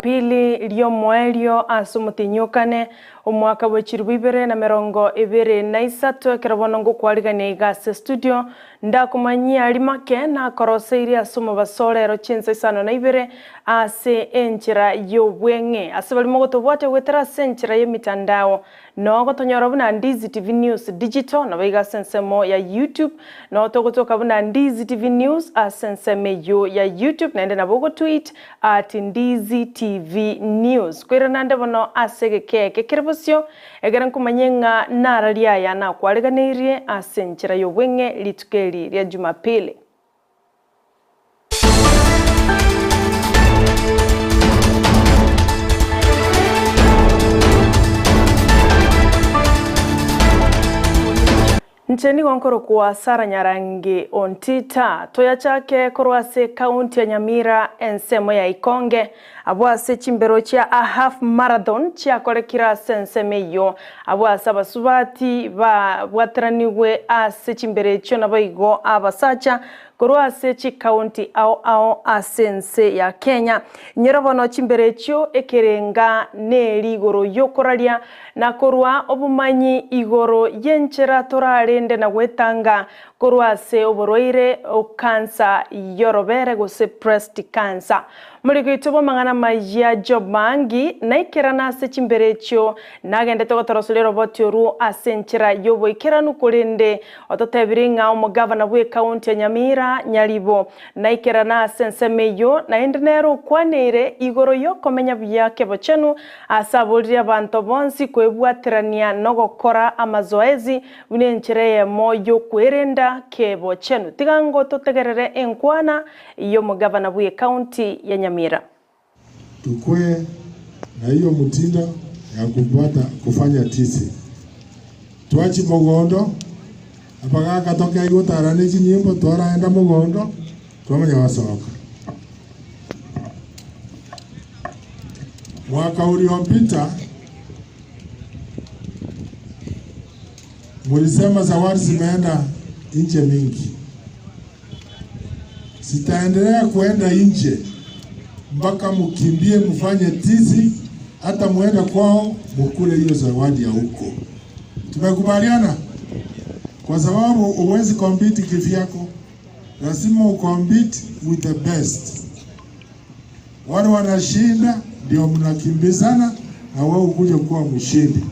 Jumapili ri'omoerio ase omotienyi o kane, omwaka bwe chilifu ibere na merongo ebere na isato, ekero bono ngokwarigania iga ase estudio, ndakomanyie aria make nakoroseirie ase omobaso rero chinsa isano na ibere ase enchera y'obweng'e. Ase baria mogotobwatia goetera ase enchera y'emitandao, Noo gotonyora buna Ndizi TV News Digital, nabo iga ase ensemo ya YouTube. Noo togotoka buna Ndizi TV News ase ensemo eyio ya YouTube, naende nabo ogotweet at Ndizi TV News. Koirana nde bono ase egeka eke kere bosio, ekere nkomanye ng'a nararia aya nakwareganeirie ase enchera y'obweng'e rituko eri ria Jumapili. Inche nigo nkorokwa Sarah Nyarangi Ontita. Toyachake korwa ase ekaunti ya Nyamira ensemo ya Ikonge, abwo ase chimbero chia a half marathon chiakorekire ase ensemo eyio, abwo ase abasubati babwateranigwe ase chimbero echio naboigo abasacha Korwa ase chikaunti ao ao ase ense ya Kenya. Inyora bono chimbero echio ekerenga neri igoro y'okoraria na korwa obomanyi igoro y'enchera torarende na gwetanga korwa ase oborwaire o cancer y'orobere gose breast cancer. Moriko oito bw'amang'ana amayia Job Maangi naikerana ase chimbero echio nagendete gotoroseria oroboti orwo ase enchera y'oboikeranu korende Ototebirie ng'a omogavana bw'ekaunti ya Nyamira, Nyaribo, naikerane ase ensemo eyio, naende nere okwaneire igoro y'okomenya buya kebochenu ase aboririe abanto bonsi kwebwaterania nogokora amazoezi buna enchera eyemo y'okwerenda kebochenu. Tiga ngo totegerere enkwana y'omogavana bw'ekaunti ya Nyamira. Tukwe na hiyo mtindo ya kupata kufanya tizi. Twachi mogondo, abagaka tokei gotara ne chinyimbo twaraenda mogondo, twamanya gosoka. Mwaka uliopita mulisema zawadi zimeenda nje mingi. Zitaendelea kuenda nje mpaka mukimbie mufanye tizi, hata muende kwao mukule hiyo zawadi ya huko. Tumekubaliana? Kwa sababu huwezi compete kivyako, lazima ucompete with the best. Wale wanashinda ndio mnakimbizana na wewe ukuje kuwa mshindi.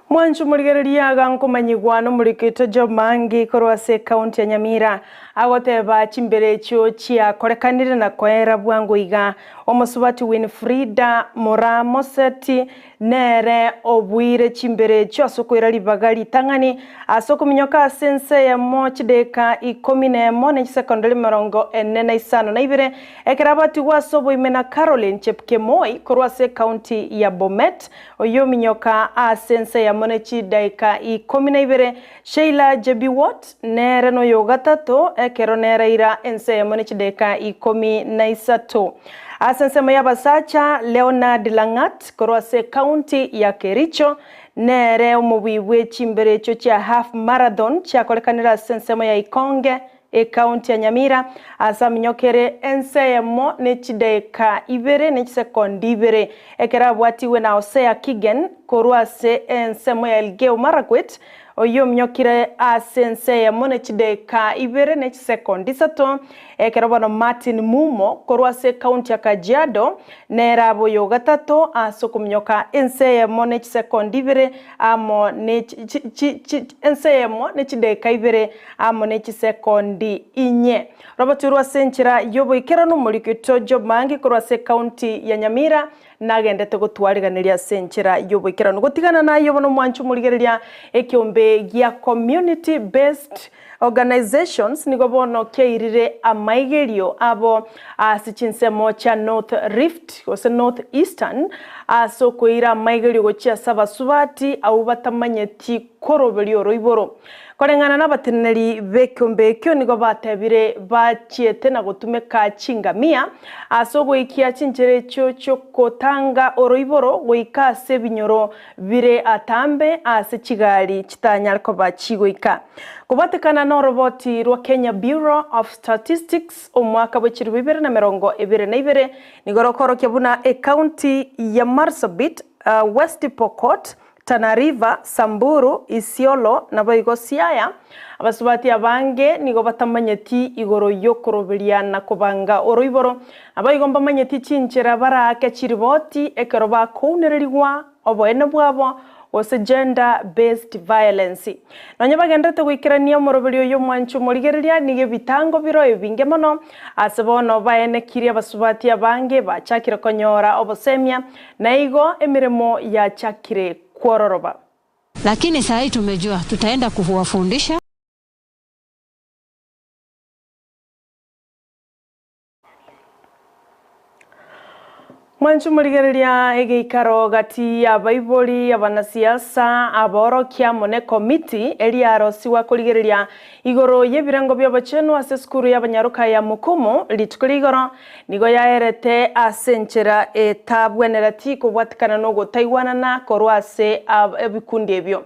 Mwanche omorigereria iga nkomanyigwa nomorikito Job Maangi korwa ase ekaunti ya Nyamira agoteba chimbero echio chiakorekanire na koera bwango iga. Omosubati Winfrida Moraa Moseti nere obuire chimbero echio ase okoira ribaga ritang'ani ase okominyoka ase ense eyemo chidaeka ikomi nemo ne chisekondari emerongo ene na isano na ibere ekero abatigwe ase oboime na Caroline Chepkemoi korwa ase ekaunti ya Bomet. Oyio ominyoka ase ense eyemo ne chidaeka ikomi na ibere, Sheila Jebiwot nere noyogatato, ekero nere ira ense eyemo ne chidaeka ikomi na isato. Ase ensemo y'abasacha, Leonard Lang'at korwa ase ekaunti ya Kericho nere omobui bwe chimbero echio chia half marathon chiakorekanire ase ensemo ya Ikonge Ekaunti ya Nyamira ase aminyokere ense eyemo ne chidaeka ibere ne chisekondi ibere ekero abwatigwe na Hosea Kigen korwa ase ensemo ya Elgeyo Marakwet oyio ominyokire ase ense eyemo ne chidaeka ibere ne chisekondi isato ekero bono Martin Mumo korwa ase ekaunti ya Kajiado nere abe oyogatato ase okominyoka ense eyemo ne chisekondi ibere amo ne ense eyemo ne chidaeka ibere amo ne chisekondi inye. Robaturwe ase enchera y'oboikeranu omorikito Job Maangi korwa ase ekaunti ya Nyamira nagendete gotwariganeria ase enchera y'oboikeranu. Gotigana naye bono omwanche omorigereria ekeombe gia Community Based Organisations nigo bono kiairire amaigerio abo ase chinsemo chia North Rift gose North Eastern ase okoira amaigerio gochia ase abasubati abwo batamanyeti koroberia oroiboro. Koreng'ana nabateneneri b'ekeombe ekio nigo batebire bachiete na gotumeka chingamia ase ogoikia chinchera echio chi'ogotanga oroiboro goika ase ebinyoro bire atambe ase chigari chitanyare koba chigoika. Kobwatekana noroboti rwa Kenya Bureau of Statistics omwaka bwe chilifu ibere na 22 nigo rokorokia buna ecounty ya Marsabit, West Pokot, Tana River, Samburu, Isiolo naboigo Siaya, abasubati abange nigo batamanyeti igoro y'okoroberia na kobanga oroiboro, naboigo mbamanyeti chinchera baraake chiriboti ekero bakounererigwa oboene bwabo gose gender based violence. Nonya bagenderete goikerania omoroberi oyo omwanchi omorigereria nigo ebitango biro ebinge mono ase bono baenekirie abasubati abange bachakire konyora obosemia na igo emeremo yachakire kwororoba. Lakini saa hii tumejua tutaenda kuwafundisha. Mwanche morigereria egeikaro gati y'abaibori, abanasiasa, aborokia amo nekomiti eria yarosigwa korigereria igoro y'ebirengo bi'obochenu ase esukuru y'abanyaroka ya Mukumu rituko rigoro nigo yaerete ase enchera etabwenereti kobwatekana nogotaigwanana korwa ase ebikundi ebio.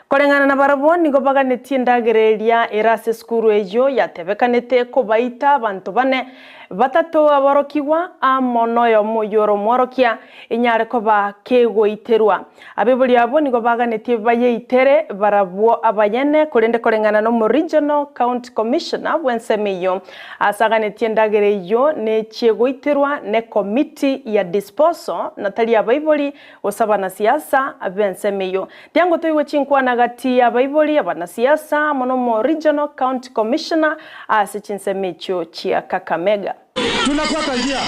Koreng'ana nabarabwo nigo baganetie endagera eria ere ase esukuru eyio yatebekanete kobaita abanto bane, batato aborokigwa amo noyomo oyio ore omworokia, enyare koba kegoiterwa. Abaibori abwo nigo baganetie bayeitere barabwo abayene, korende koreng'ana n'Omoregional County Commissioner bw'ensemo eyio, ase aganetie endagera eyio nechie goiterwa nekomiti ya disposal na tari abaibori gose abanasiasa b'ensemo eyio. Tiango toigwe chinkwana gati y'abaibori, abanasiasa amo n'omo Regional County Commissioner ase chinsemo echio chia Kakamega. Tunafuata njia.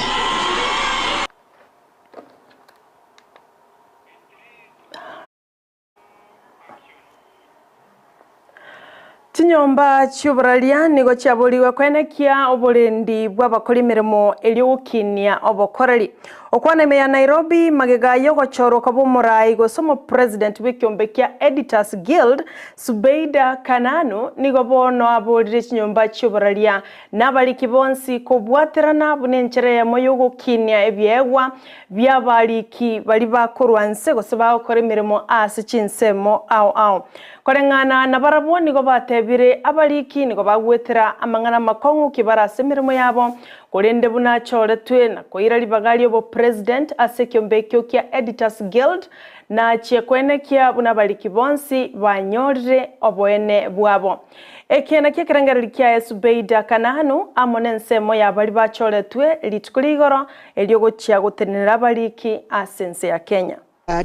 Chinyomba chi'oboraria nigo chiaborigwe koenekia oborendi bw'abakori emeremo erio gokinia obokoreri. Okwana ime ya Nairobi magega y'ogochorwa koba omorai gose omopresident bw'ekiombe kia Editors Guild, Subeida Kananu nigo bono aborire chinyomba chi'oboraria na abariki bonsi kobwaterana buna enchera eyemo y'ogokinia ebiegwa bi'abariki baria bakorwa nse gose bagokora emeremo ase chinsemo ao ao. Koreng'ana nabarabwo nigo batebire abariki nigo bagwetera amang'ana amakong'u ki bare ase emeremo yabo, korende buna achoretwe na koira ribaga ri'obopresident ase ekiombe ekio kia Editors Guild, nachie koenekia buna abariki bonsi banyorire oboene bwabo. Eke nakio ekerengererio kiaye Subeida Kananu amo nensemo ya baria bachoretwe rituko rigoro erio gochia gotenenera abariki ase ense ya Kenya.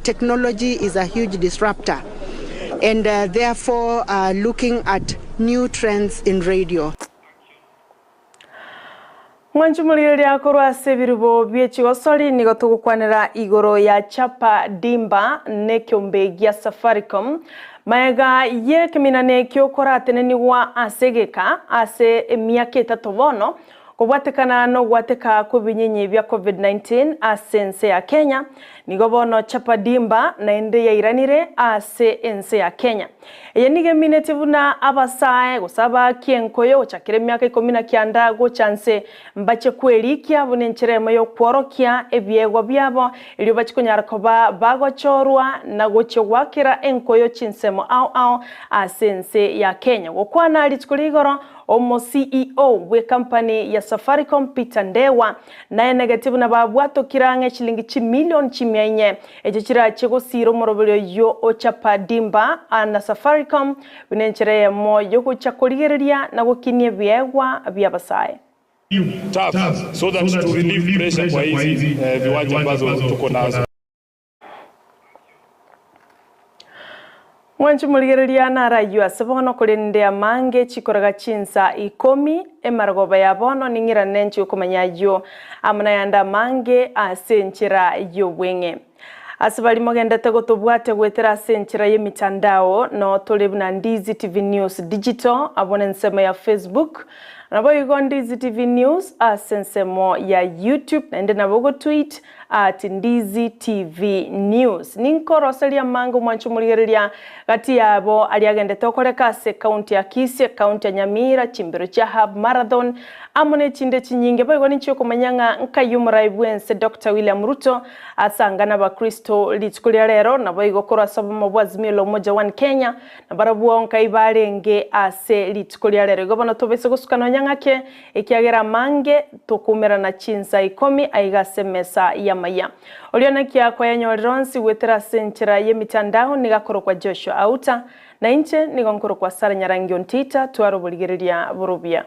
Technology is a huge disruptor and therefore looking at new trends in radio. Mwanche omorigereria korwa ase ebirubo bie chigosori nigo togokwanera igoro ya Chapa Dimba nekeombe gia Safaricom Magega y'ekeminana ekio koratenenigwa ase egeka ase emiaka etato bono, Kobwatekana nogwateka kw'ebinyinyi bia Covid-19 ase ense ya Kenya, nigo bono Chapa Dimba naende yairanire ase ense ya Kenya. Eye nigo eminetie buna abasae gose abaaki enkoyo gochakera emiaka ikomi na kianda gocha nse mbache kwerikia buna enchera emo y'okworokia ebiegwa biabo erio bachie konyara koba bagochorwa na gochia goakera enkoyo chinsemo ao ao ase ense ya Kenya. Gokwana rituko rigoro Omo CEO bw'ekampani ya Safaricom Peter Ndewa naenegeti buna babwatokire ang'e chilingi chimilion chimia inye echio chirachie gosiira omoroberi oyio o Chapa Dimba na Safaricom buna enchera eyemo yogochia korigereria na gokinia ebiegwa bi'abasae. Turf so that to relieve pressure kwa hizi viwanja ambazo tuko nazo. Mwanche morigereria narayio ase bono, korende amange chikoraga chinsa ikomi, emarogoba ya bono ning'irane inche okomanya ayio amo nayande amange ase enchera y'obweng'e. Ase baria mogendete gotobwatia goetera ase enchera y'emitandao, noo tore buna Ndizi TV News Digital, abwo nensemo ya Facebook. Naboigo Ndizi TV News ase ensemo ya YouTube naende nabo ogotweet at Ndizi TV News. Ninkoroserie amange omwanche omorigereria gati yabo aria agendete okoreka ase ekaunti ya Kisii, ekaunti ya Nyamira, chimbero chia Half Marathon amo nechinde chinyinge. Boigo ninchie okomanya ng'a nkai omorai bwense Doctor William Ruto asanga nabakristo rituko ria rero naboigo korwa ase obomo bwa Azimio la Umoja One Kenya Na barabwo nkai barenge ase rituko ria rero. Igo bono tobaise gosuka nonya ng'ake, ekiagera amange tokoumerana chinsa ikomi aiga ase emesa y'amaiya. Oria naki akoyanyorera onsi goetera ase enchera y'emitandao nigo akorokwa Joshua Auta, na inche nigo nkorokwa Sarah Nyarangi Ontita, tware oborigereria borobia.